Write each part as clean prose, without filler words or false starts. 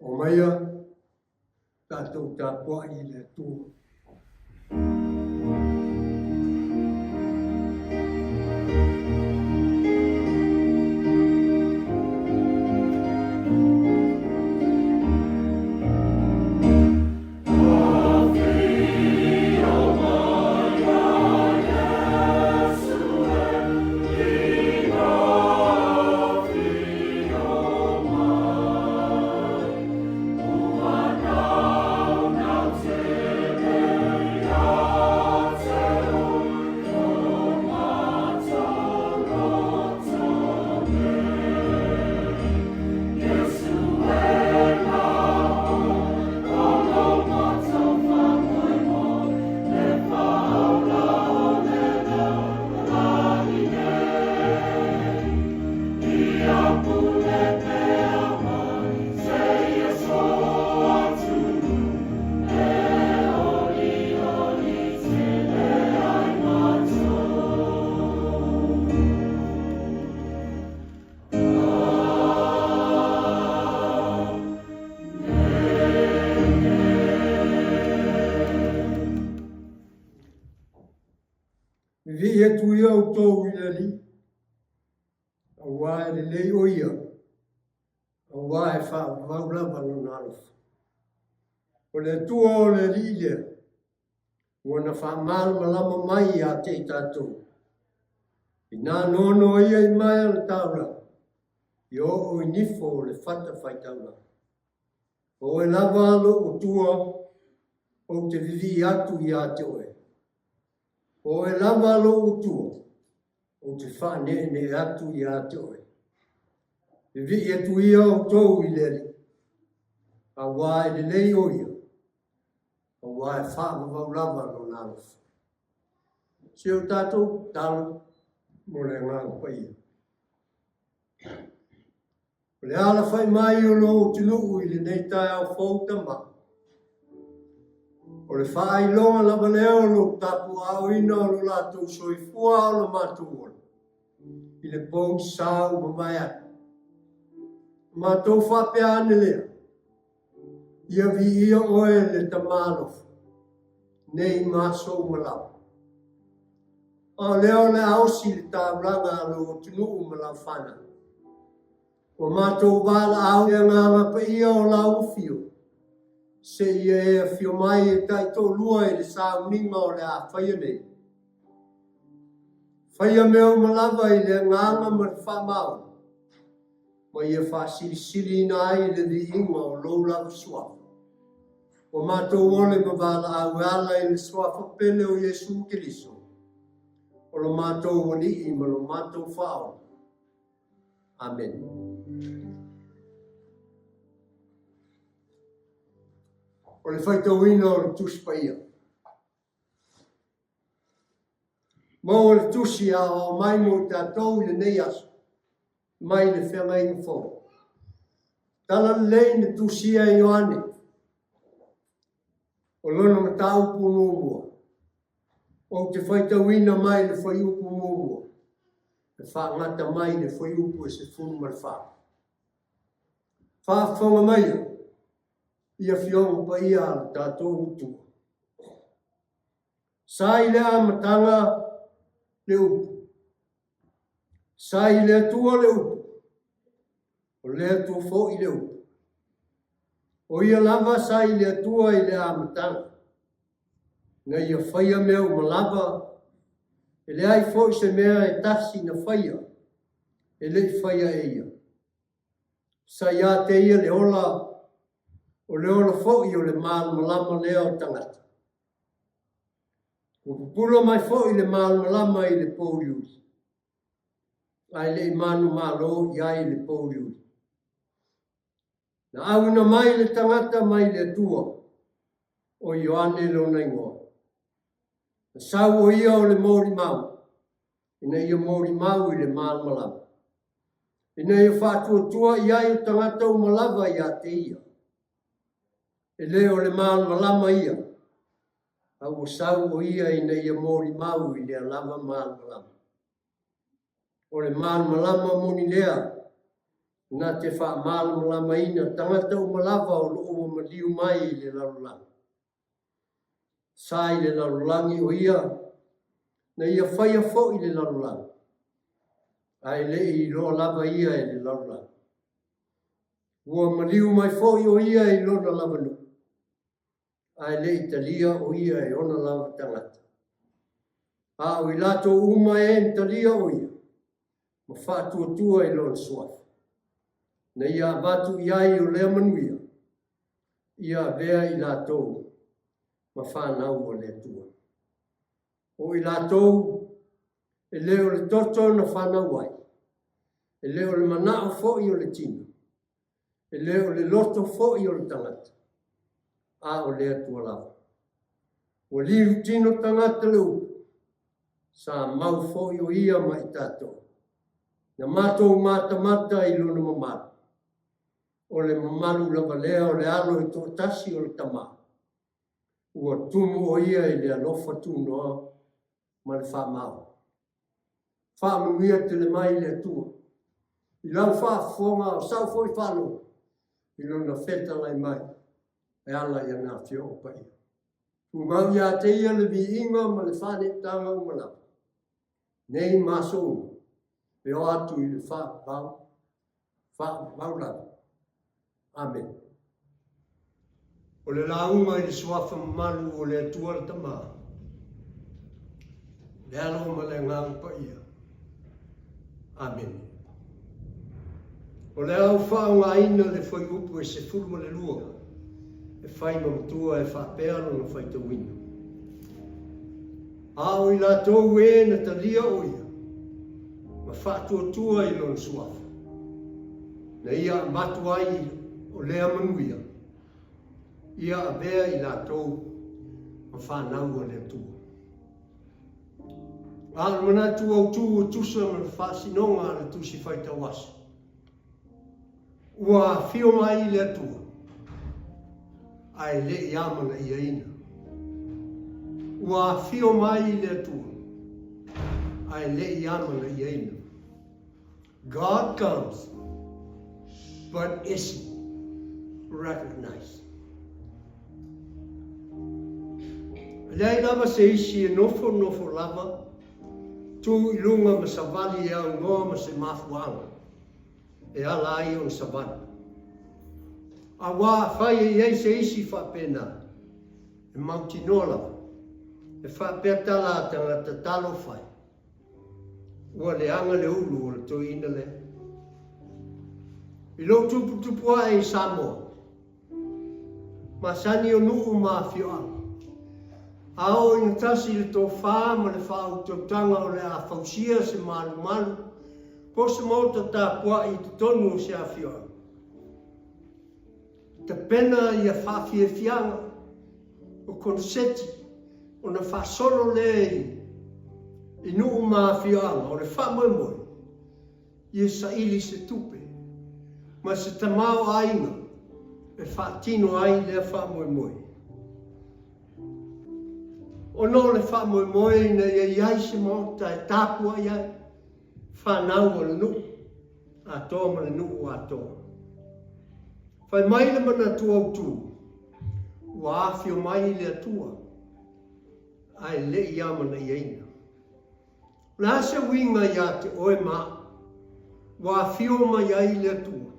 Omaia tatou tapuai i le Atua. Vivii atu ia outou i le Alii, auā e lelei o ia, auā e faavavau lava lona alofa. O le Atua o le Alii lea, ua na faamalamalama mai ia te i tatou. Inā nono ia i maea le taulaga, i oo i nifo o le fata faitaulaga. O oe lava lou Atua, ou te vivii atu ia te oe. O oe lava lou Atua, ou te faaneenee atu ia te oe. Vivii atu ia outou i le Alii, auā e lelei o ia, auā e faavavau lava lona alofa. Se o tatou tatalo mo le Agaga Paia. O le alafai mai o lou atunuu i lenei taeao fou Tama. O le faailoga lava lea o lou tapuaaoina o lo latou soifua a o lo matou ola i le pogisa ua mavae atu. Matou faapea ane lea, ia viia oe le Tama alofa, nei ma aso uma lava. A o lea o le a osi le taulaga a lou atunuu ma lau fanau. Ua matou valaau i le Agaga Paia o lau afio, seia e afio mai e taitoalua i le sauniga o le a faia nei. Faia mea uma lava i le agaga ma le faamaoni, ma ia faasilisiliina ai le viiga o lou lava suafa. Ua matou ole ma valaau e ala i le suafa pele o Iesu Keriso, o lo matou Alii ma lo matou Faaola. Amene. O le faitauina o le Tusi Paia. Maua le tusi a aoao mai mo i tatou i lenei aso, mai le feagaiga fou. Tala lelei na tusia e Ioane, o lona mataupu muamua. Ou te faitauina mai le fuaiupu muamua e faagata mai le fuaiupu e 14. Faafofoga maia i Afioga Paia a lo tatou Atua. Sa i le amataga le upu. Sa i le Atua le upu. O le Atua foi le upu. O ia lava sa i le Atua i le amataga. Na ia faia mea uma lava, e leai foi se mea e tasi na faia, e le i faia e ia. Sa ia te ia le ola, o le ola foi o le malamalama lea o tagata. Ua pupula mai foi le malamalama i le pouliuli. Ae le i manumalo i ai le pouliuli. Na auina mai le tagata mai le Atua, o Ioane lona igoa. Na sau o ia o le molimau, ina ia molimau i le malamalama, ina ia faatuatua i ai o tagata uma lava ia te ia. E le o le malamalama ia, a ua sau o ia ina ia molimau i lea lava malamalama. O le malamalama moni lea na te faamalamalamaina tagata uma lava o lo o ua maliu mai i le lalolagi. Sa i le lalolagi o ia, na ia faia foi le lalolagi, ae le i iloa lava ia e le lalolagi. Ua maliu mai foi o ia i lona lava nuu, ae le i talia o ia e ona lava tagata. A o i latou uma e na talia o ia, ma faatuatua i lona suafa, na ia avatu i ai o lea manuia, ia avea i latou ma fanau a le Atua. O i latou e le o le toto na fanau ai, e le o le manao foi o le tino, e le o le loto foi o le tagata, a o le Atua lava. Ua liu tino tagata le upu, sa mau foi o ia ma i tatou. Na matou matamata i lona mamalu, o le mamalu lava lea o le alo e toatasi o le Tama, ua tumu o ia i le alofa tunoa ma le faamaoni. Faamanuia tele mai le Atua i lau faafofoga o sau foi faalogo i lona fetalai mai e ala i ana Afioga Paia. Tumau ia te ia le viiga ma le faaneetaga uma lava, nei ma aso uma, e oo atu i le faavavau, faavavau lava. Amene. O le lauga i le suafa mamalu o le Atua le Tama, le Alo ma le Agaga Paia. Amene. O le a ou faaaogaina le fuaiupu e 12 e fai ma matua e faapea lona faitauina. A o i latou e na talia o ia ma faatuatua i lona suafa, na ia avatu ai o lea manuia, ia avea i latou ma fanau a le Atua. A o le manatu autū e tusa ma le faasinoga a le Tusi Faitau Aso, ua afio mai le Atua, ae le i amanaiaina. Ua afio mai le Atua, ae le i amanaiaina. God comes, but isn't recognized. E leai lava se isi e nofonofo lava, tu i luga ma savali e aunoa ma se mafuaaga e ala ai ona savali. Auā afai e i ai se isi faapena, e mautinoa lava, e faapea tala a tagata talofa e. Ua leaga le ulu o le toeaina lea. I lou tuputupu ae i Samoa, masani o nuu ma afioaga, a oo ina tasi le tofa ma le faautautaga o le a fausia se malumalu po o se maota tapuai i totonu o se afioaga, Tapena ia faafiafiaga o koneseti ona faasolo lea i nuu ma afioaga o le faamoemoe ia saili se tupe ma se tamaoaiga e faatino ai lea faamoemoe. Ona o le faamoemoe ina ia i ai se maota e tapuai ai fanau a le nuu atoa ma le nuu atoa. Fai mai le manatu autu, ua afio mai le Atua, ae le i amanaiaina. O le a se uiga ia te oe ma au, ua afio mai ai le Atua?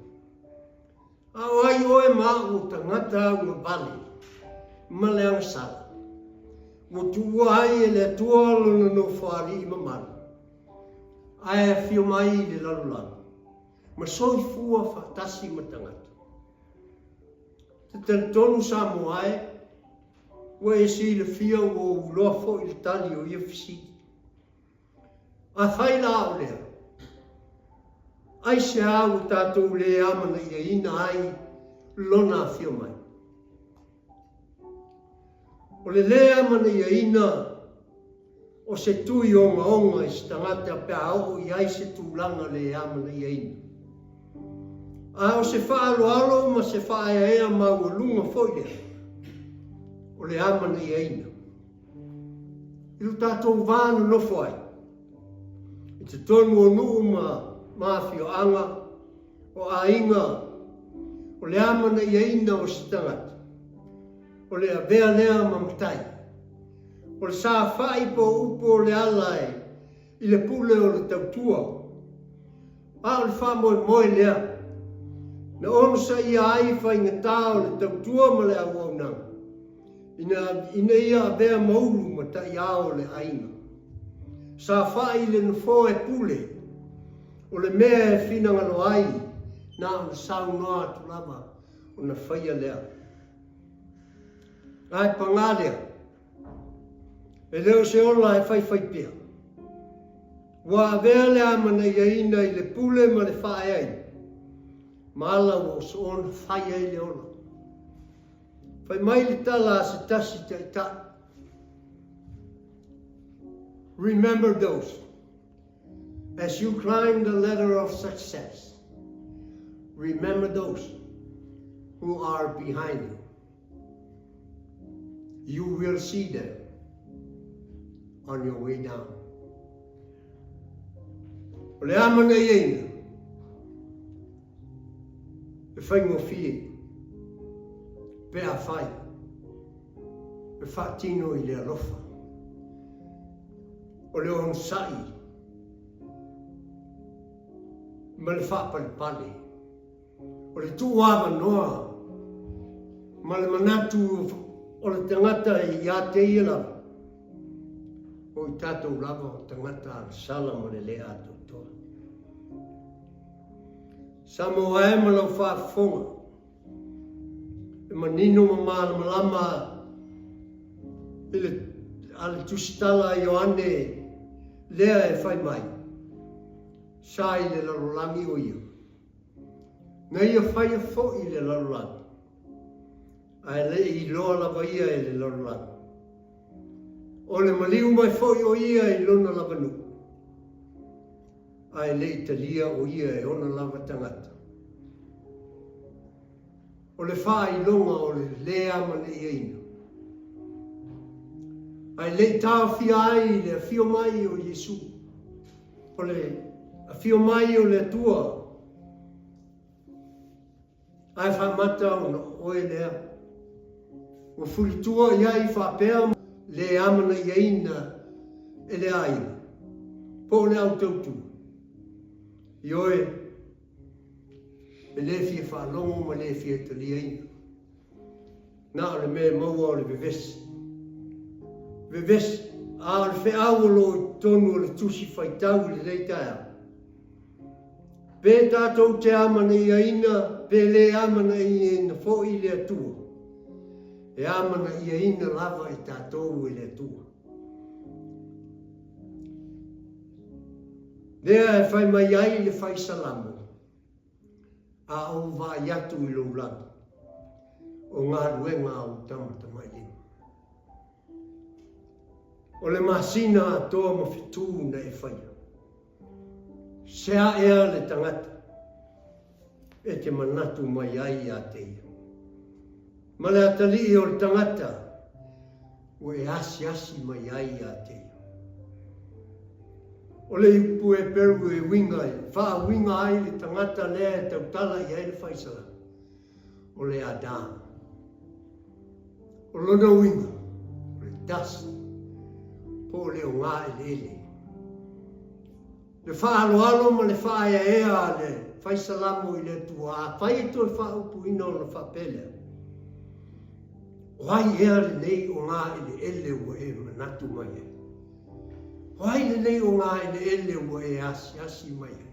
A o ai oe ma au o tagata augavale ma le agasala, ua tuua ai e le Atua lona nofoalii mamalu, ae afio mai i le lalolagi, ma soifua faatasi ma tagata. Te talitonu Samoa e, ua e silafia ua ou iloa foi le tali o ia fesili. Afai la o lea, Aisea ua tatou le amanaiaina ai Lona afio mai? O le le amanaiaina o se tui ogaoga i se tagata pe a oo i ai se tulaga le amanaiaina. A o se faaaloalo ma se faaeaea maualuga foi lea o le amanaiaina i lo tatou va nonofo ai i totonu o nuu ma afioaga, o aiga, o le amanaiaina o se tagata, o le avea lea ma matai, o le saofai po o upu o le ala e i le pule o le tautua, a o le faamoemoe lea na onosaia ai faigata o le tautua ma le auaunaga ina ia avea ma ulu ma taiao o le aiga. Saofai i le nofoa e pule, o le mea e finagalo ai na ona saunoa atu lava ona faia lea. Ae pagā lea, e le o se ola e faifaipea. Ua avea le amanaiaina i le pule ma le faaeaina, ma ala ua soona fai ai le ola. Fai mai le tala a se tasi taitai, Remember those as you climb the ladder of success. Remember those who are behind you. You will see them on your way down. O le amanaiaina, e faigofie pe afai e faatino i le alofa. O le onosai ma le faapalepale. O le tuuavanoa ma le manatu o le tagata ia te ia lava, o i tatou lava o tagata agasala ma le le atoatoa. Samoa e ma lau faafofoga, e manino ma malamalama i le, a le tusitala a Ioane lea e fai mai, Sa i le lalolagi o ia. Na ia faia foi le lalolagi, ae le i iloa lava ia e le lalolagi. O le maliu mai foi o ia i lona lava nuu, ae le i talia o ia e ona lava tagata. O le faailoga o le lē amanaiaina, ae le i taofia ai i le afio mai o Iesu. O le afio mai o le Atua, ae faamata ona o oe lea ua fulitua i ai faapea le amanaiaina e le aiga po o le au tautua. Ioe, e le fia faalogo ma le fia taliaina. Na o le mea e maua o le vevesi. Vevesi, a o le feau o lo o i totonu o le tusi faitau i lenei taeao. Pe tatou te amanaiaina, pe le amanaiaina foi le Atua, e amanaiaina lava i tatou e le Atua. Lea e fai mai ai le fai Salamo, A ou vaai atu i lou lagi, o galuega a ou tamatamailima. O le masina atoa ma fetu na e faia. Sea ea le tagata e te manatu mai ai ia te ia. Ma le atalii o le tagata ua e asiasi mai ai ia te ia. O le upu Heperu e uiga e faauiga ai le tagata lea e tautala i ai le faisala, o le Adam. O lona uiga, o le dust, po o le ogāeleele. Le faaaloalo ma le faaeaea a le Fai Salamo i le Atua, afai e toe faaupuina ona faapea lea, O ai ea lenei ogāeleele ua e manatu mai ai? O ai lenei ogāeleele ua e asiasi mai ai?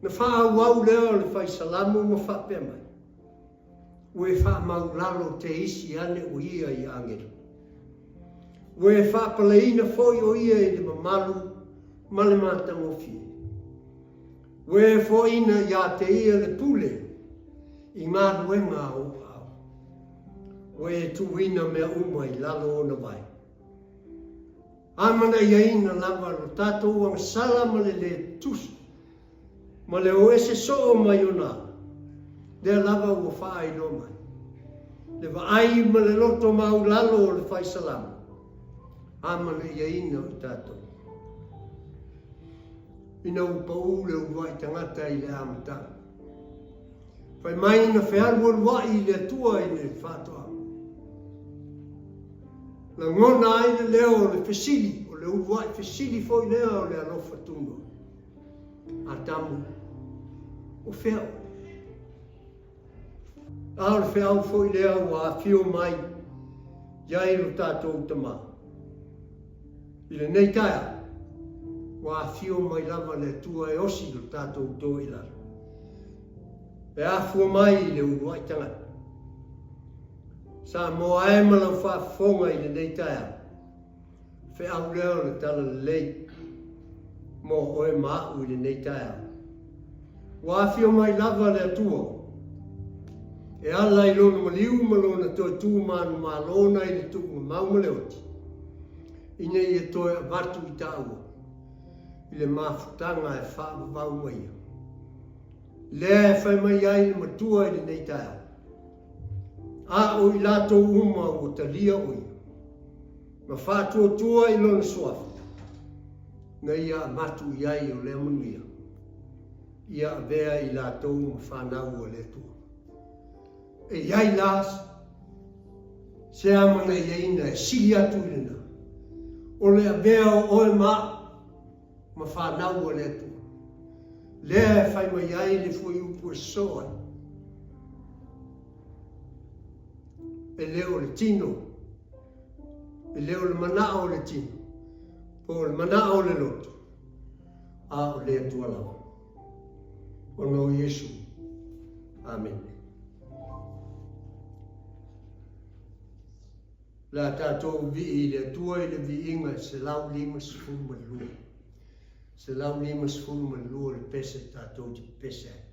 Na faaauau lea o le Fai Salamo ma faapea mai, Ua e faamaulalo te isi ane o ia i agelu. Ua e faapaleina foi o ia i le mamalu ma le matagofie. Ua e foaina ia te ia le pule i galuega a ou aao. Ua e tuuina mea uma i lalo ona vae. Amanaiaina lava lo tatou agasala ma le lē tusa, ma le o ese soo mai ona ala, lea lava ua faailoa mai. Le vaai ma le loto maulalo o le Fai Salamo, amanaiaina o i tatou. Ina ua pau le uluai tagata i le amataga. Fai mai na fealualuai i le Atua i le faatoaga. Lagona ai le leo o le fesili, o le uluai fesili foi lea o le alofa tunoa. Atamu, o fea oe? A o le feau foi lea ua afio mai i ai lo tatou Tama. I lenei taeao, ua afio mai lava le Atua e osi lo tatou to i lalo. E afua mai i le uluai tagata. Samoa e ma lau faafofoga i lenei taeao, feau lea o le Talalelei mo oe ma a'u i lenei taeao. Ua afio mai lava le Atua e ala i Lona maliu ma Lona toe tu manumalo nai le tuugamau ma le oti, ina ia toe avatu i taua i le mafutaga e faavavau mai ia. Lea e fai mai ai le Matua i lenei taeao, A o i latou uma ua talia o ia, ma faatuatua i lona suafa, na ia avatu i ai o lea manuia, ia avea i latou ma fanau a le Atua. E i ai la se amanaiaina e sili atu i lena, o le avea o oe ma a'u, ma fanau a le Atua. Lea e fai mai ai le fuaiupu e sosoo ai, E le o le tino, e le o le manao o le tino, po o le manao o le loto, a o le Atua lava. Ona o Iesu. Amene. Le a tatou vii i le Atua i le viiga e 152. 152 le pese tatou te pepese ai.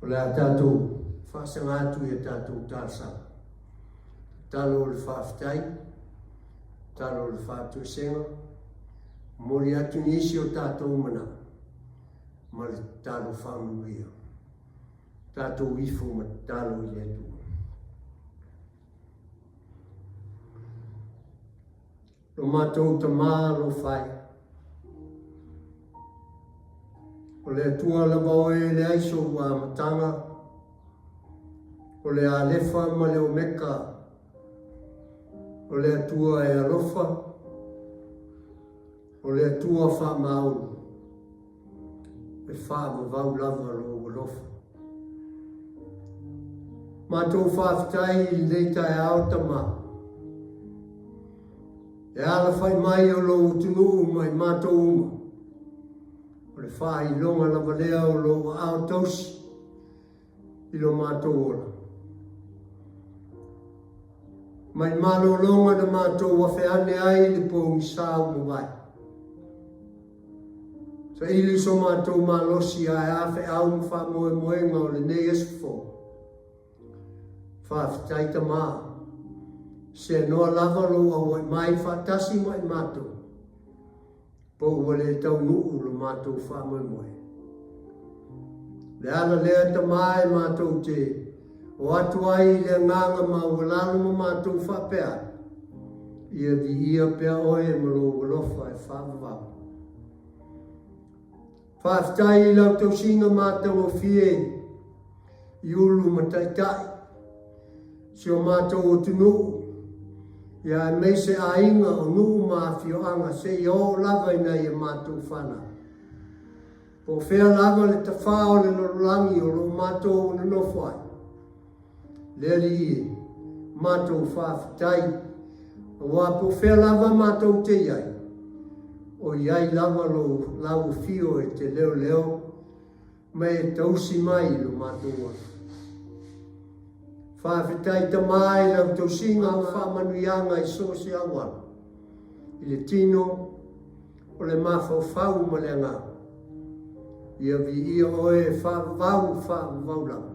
O le a tatou faasaga atu i a tatou talosaga. Tatalo o le faafetai, tatalo o le faatoesega, momoli atu nisi o tatou manao ma le tatalo faamanuia. Tatou ifo ma tatalo i le Atua. Lo matou Tama alofa e, o le Atua lava oe e leai sou amataga, o le Alefa ma le Omeka, o le Atua e alofa, o le Atua faamaoni, e faavavau lava lou alofa. Matou faafetai i lenei taeao Tama. E alafai mai o lou atunuu ma i matou uma. O le faailoga lava lea o lou aao tausi i lo matou ola. Mai malologa na matou afe ane ai i le pogisa ua mavae. Saili so matou malosi ae a feau ma faamoemoega o lenei aso fou. Faafetai Tama, seanoa lava lou auai mai faatasi ma i matou, po ua le taunuu lo matou faamoemoe. Le ala lea Tama e matou te o atu ai i le agaga maualalo ma matou faapea ai, Ia viia pea oe ma lou alofa e faavavau. Faafetai i lau tausiga matagofie i ulu ma taitai, si o matou atunuu, ia aemaise aiga o nuu ma afioaga seia oo lava i nai a matou fanau. Po o fea lava le tafā o le lalolagi o lo o matou nonofo ai, Le Alii e, matou faafetai, aua po o fea lava matou te i ai, o i ai lava lou lau afio e te leoleo ma e tausi mai i lo matou ola. Faafetai Tama i lau tausiga ma faamanuiaga i so o se auala, i le tino, o le mafaufau ma le agaga. Ia viia oe e faavavau faavavau lava.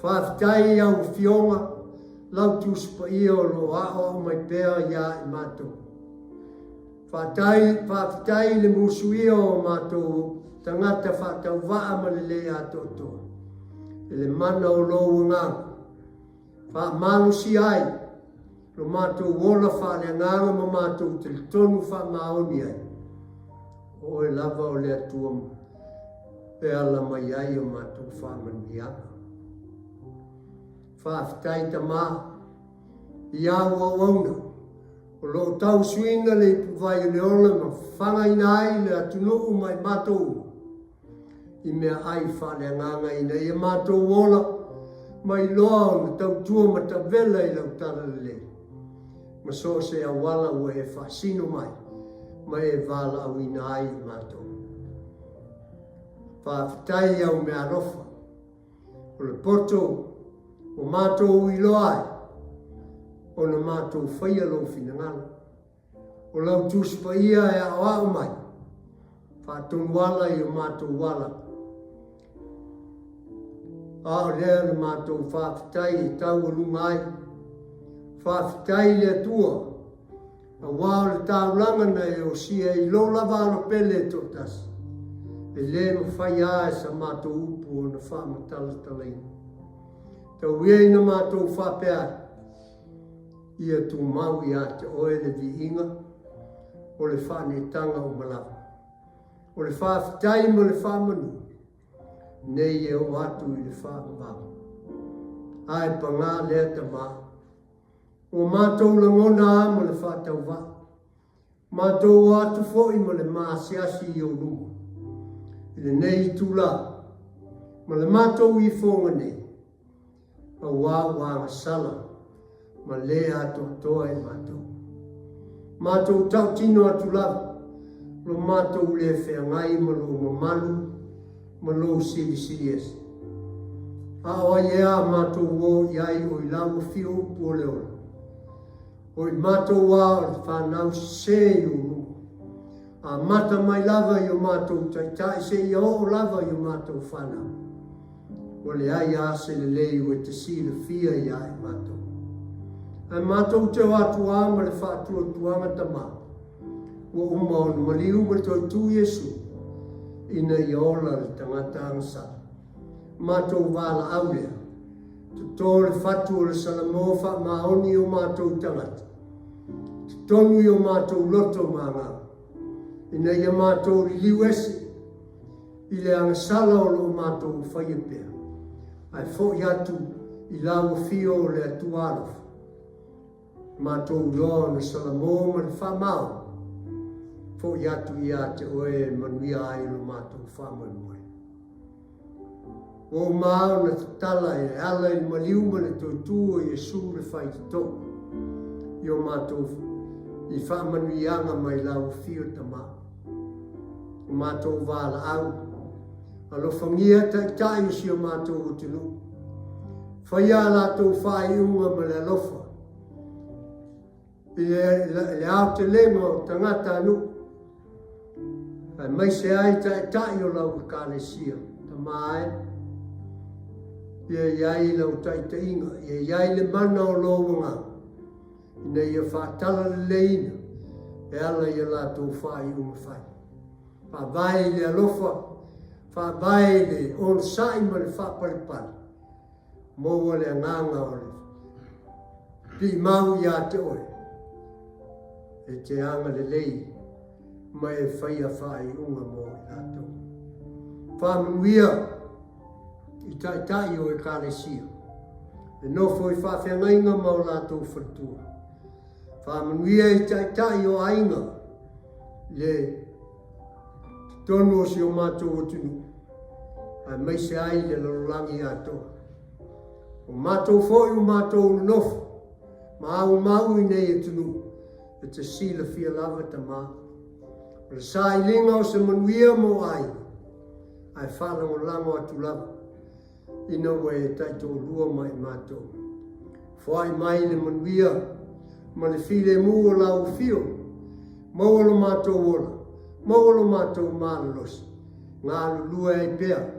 Faafetai i au afioga, lau Tusi Paia o lo o aoao mai pea iā i matou. Faatai, faafetai i le musuia o matou tagata faatauvaa ma le le atoatoa, i le mana o lou agaga. Faamalosia ai lo matou ola faaleagaga ma matou talitonu faamaoni ai, o oe lava o le Atua e ala mai ai o matou faamanuiaga. Faafetai Tama i āu auauna o lo o tausuina le ipuvai o le ola ma fagaina ai le atunuu ma i matou uma. i meaai faaleagaga ina ia matou ola ma iloa ona tautua matavela i lau talalelei ma so o se auala ua e faasino mai ma e valaauina ai i matou. Faafetai i au meaalofa, o le poto ua matou iloa ai ona matou faia lou finagalo. O lau Tusi Paia e aoao mai, faatonu ala i o matou ala. A o lea le matou faafetai e taualuga ai. Faafetai i le Atua, aua o le taulaga na e osia i lou lava alo pele e toatasi, e le mafai lava e sa matou upu ona faamatalatalaina. Tau ia ina matou faapea ai, Ia tumau ia te oe le viiga o le faaneetaga uma lava. O le faafetai ma le faamanu, nei e oo atu i le faavavau. Ae pagā lea Tama, ua matou lagona a ma le faatauvaa, matou o atu foi ma le maasiasi i ou luma, i lenei itulā, ma le matou ifoga nei, Aua ua agasala ma lē atoatoa e matou. Matou tautino atu lava lo matou lē feagai ma lou mamalu ma lou silisili ese. A o ai ea a matou ō i ai o i lau afio upu o le ola? O i matou a o le fanau sesē i ou luma. Amata mai lava i o matou taitai seia oo lava i o matou fanau. Ua leai a se lelei ua e te silafia ia i matou. Ae matou te o atu a ma le faatuatuaga Tama, ua uma ona maliu ma toe tu Iesu, ina ia ola le tagata agasala. Matou valaau lea, toto le fatu o le salamo faamaoni i o matou tagata, totonu i o matou loto ma agaga, ina ia matou liliu ese i le agasala o lo o matou faia pea, ae foi atu i lau afio o le Atua alofa, matou iloa ona salamo ma le faamaoni, foi atu ia te oe e manuia ai lo matou faamoemoe. Ua uma lava ona tatala e ala i le maliu ma le toe tu o Iesu le faitotoa i o matou i faamanuiaga mai lau afio Tama. O matou valaau, alofagia taitai o si o matou atunuu. Faia a latou faaiuga ma le alofa i le aotelega o tagatanuu, aemaise ai taitai o lau Ekalesia. Tama e, ia i ai lau taitaiga, ia i ai le mana o lou agaga, ina ia faatalaleileina e ala i a latou faaiuga fai. Faavae i le alofa, faavae i le onosai ma le faapalepale, maua le agaga o le piimau ia te oe, e te agalelei ma e faia faaiuga mo i latou. Faamanuia i taitai o Ekalesia, e nofo i faafeagaiga ma o latou faletua. Faamanuia i taitai o aiga le totonu o si o matou atunuu, aemaise ai le lalolagi atoa. O matou foi ua matou nonofo ma aumau i nei atunuu, e te silafia lava Tama. O le sailiga o se manuia mo aiga, ae faalagolago atu lava ina ua e taitoalua ma i matou. Foai mai le manuia ma le filemu o lau afio, maua lo matou ola, maua lo matou malolosi, galulue ai pea.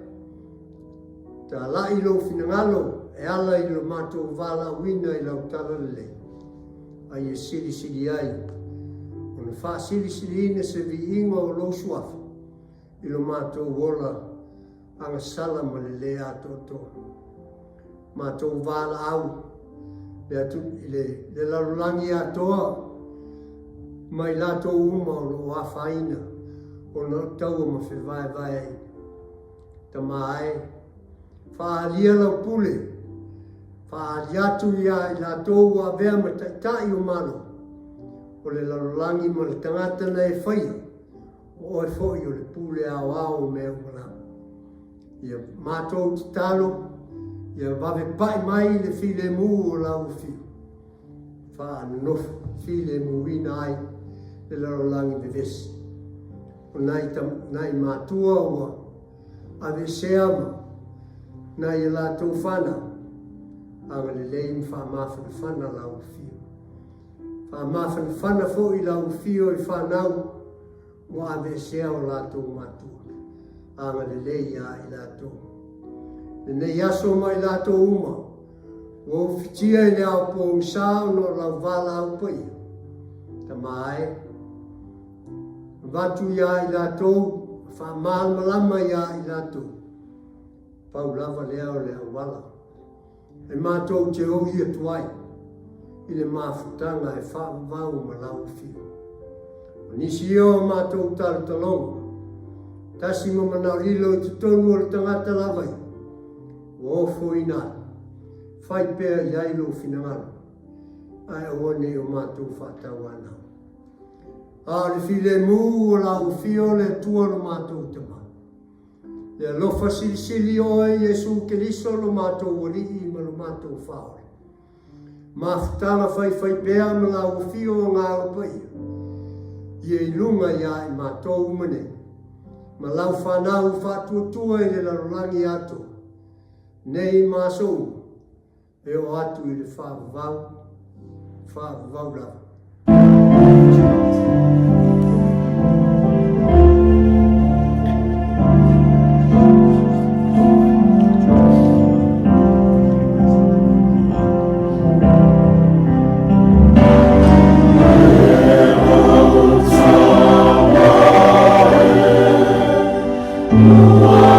Talai lou finagalo e ala i lo matou valaauina i lau talalelei, a ia silisili ai ona faasilisiliina se viiga o lou suafa i lo matou ola agasala ma le lē atoatoa. Matou valaau le atu i le, le lalolagi atoa ma i latou uma o lo o afaina ona o taua ma fevaevaeaiga. Tama e, faaalia lau pule, faaali atu iā i latou ua avea ma taitai o Malo o le lalolagi ma le tagata na e faia, O oe foi o le pule aoao o mea uma lava. Ia matou tatalo, ia vave pai mai le filemu o lau afio, faanonofo filemuina ai le lalolagi vevesi. O nai, nai matua ua aveesea ma nai a latou fanau, agalelei ma faamafanafana lau afio. Faamafanafana foi lau afio i fanau ua aveesea o latou matua. Agalelei ia i latou. Lenei aso ma i latou uma, ua ufitia i le ao pogisa ona o lau valaau paia. Tama e, avatu ia i latou, faamalamalama ia i latou. Pau lava lea o le auala. E matou te oi atu ai i le mafutaga e faavavau ma lau afio. O nisi ia o matou talotaloga, tasi ma manaolilo i totonu o le tagata lava ia, ua ofoina ai, fai pea i ai lou finagalo, ae aua ne i o matou faatauanau. A o le filemu o lau afio le Atua lo matou Tama. Le alofa silisili o oe Iesu Keriso lo matou Alii ma lo matou Faaola. Mafutaga faifaipea ma lau afio o Agaga Paia, ia i luga iā i matou uma nei, ma lau fanau faatuatua i le lalolagi atoa, nei ma aso uma, E oo atu i le faavavau, faavavau lava. Atua.